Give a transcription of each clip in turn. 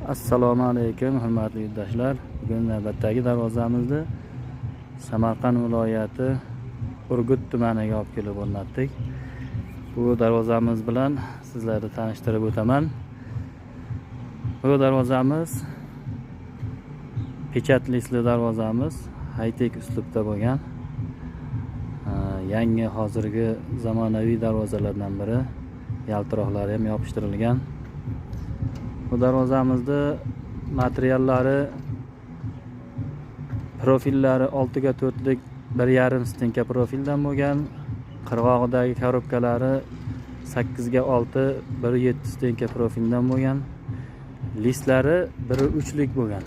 Assalomu alaykum hurmatli yurtdoshlar. Bugun navbatdagi darvozamizni Samarqand viloyati Urgut tumaniga olib kelib o'rnatdik. Bu darvozamiz bilan sizlarni tanishtirib o'taman. Bu darvozamiz pechat listli darvozamiz, high-tech uslubda bo'lgan. Yangi hozirgi zamonaviy darvozalardan biri. Yaltiroqlari ham yopishtirilgan. Bu darvozamizni materiallari, profillari 6 ga 4lik 1,5 stenka profildan bo'lgan. Qirg'og'idagi korobkalari 8 ga 6 1,7 stenka profildan bo'lgan. Listlari 1,3lik bo'lgan.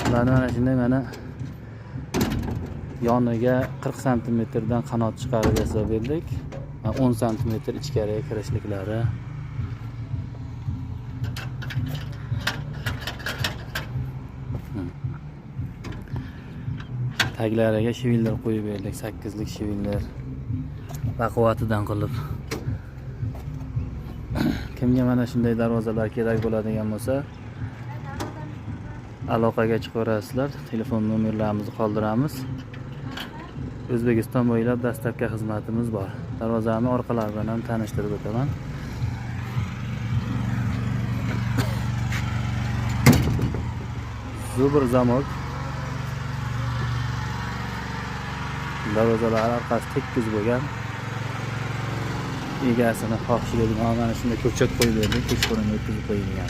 Ularni mana shunday mana yoniga 40 santimetrdan qanot chiqarib yasab berdik. 10 santimetr ichkariga kirishliklari. Taglariga shivillar qo'yib berdik, 8lik shivillar baquvvatidan qilib. Kimga mana shunday darvozalar kerak bo'ladigan bo'lsa, aloqaga chiqaverasizlar. Telefon nomerlarimizni qoldiramiz. O'zbekiston bo'ylab dastavka xizmatimiz bor. Darvozani orqalari bilan ham tanishtirib o'taman. Zubr zamok. Darvozalar orqasi tekis bo'lgan. Egasini xohishiga binoan mana shunday ko'chat qo'yib berdik, kechqurun o'tkazib qo'yilgan.